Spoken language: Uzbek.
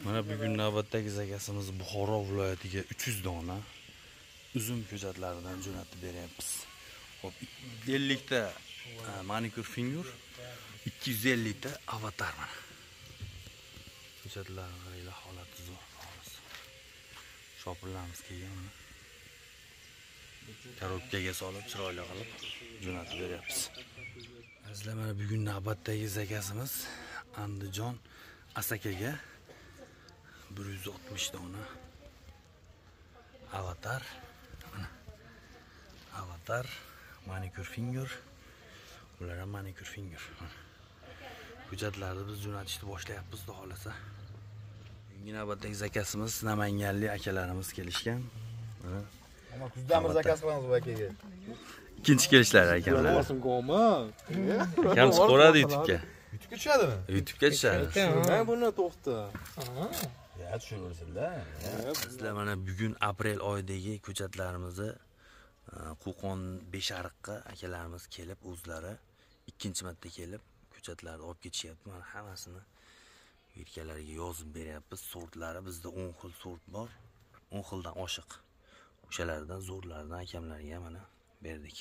Mana bugun navbatdagi zakazimiz Buxoro viloyatiga 300 dona uzum ko'chatlaridan jo'natib beryapmiz. Xo'p, 50 ta manikyur finger, 250 ta avatar mana. Ko'chatlarni qaranglar, holati zo'r. Shopirlarimiz kelgan mana. Korobkaga solib, chiroyli qilib jo'natib beryapmiz. Azizlar, mana bugun navbatdagi zakazimiz Andijon Asakaga 160 dona avatar. Mana avatar, manikyur finger, ular ham manikyur finger. Hujjatlarni biz jo'natishni boshlayapmiz, xudo xolasa. Bugungi navbatdagi zakazimiz namanganlik akalarimiz kelishgan. Mana Ama kuzdan bir zakaz qilamiz bu akaga. Ikkinchi kelishlari akamlar. Akam chiqaveradi YouTube'ga. YouTube'ga tushadimi? YouTube'ga tushadi. Nima buni to'xta. Ya tushirsinlar. Sizlar mana bugun aprel oyidagi ko'chatlarimizni Qo'qon Beshariqqa akalarimiz kelib, o'zlari ikkinchi marta kelib ko'chatlarni olib ketishyapti. Mana hammasini yelkalariga yozib beryapmiz. Sortlari bizda 10 xil sort bor. 10 xildan oshiq. O'shalardan zo'rlaridan akamlarga mana berdik.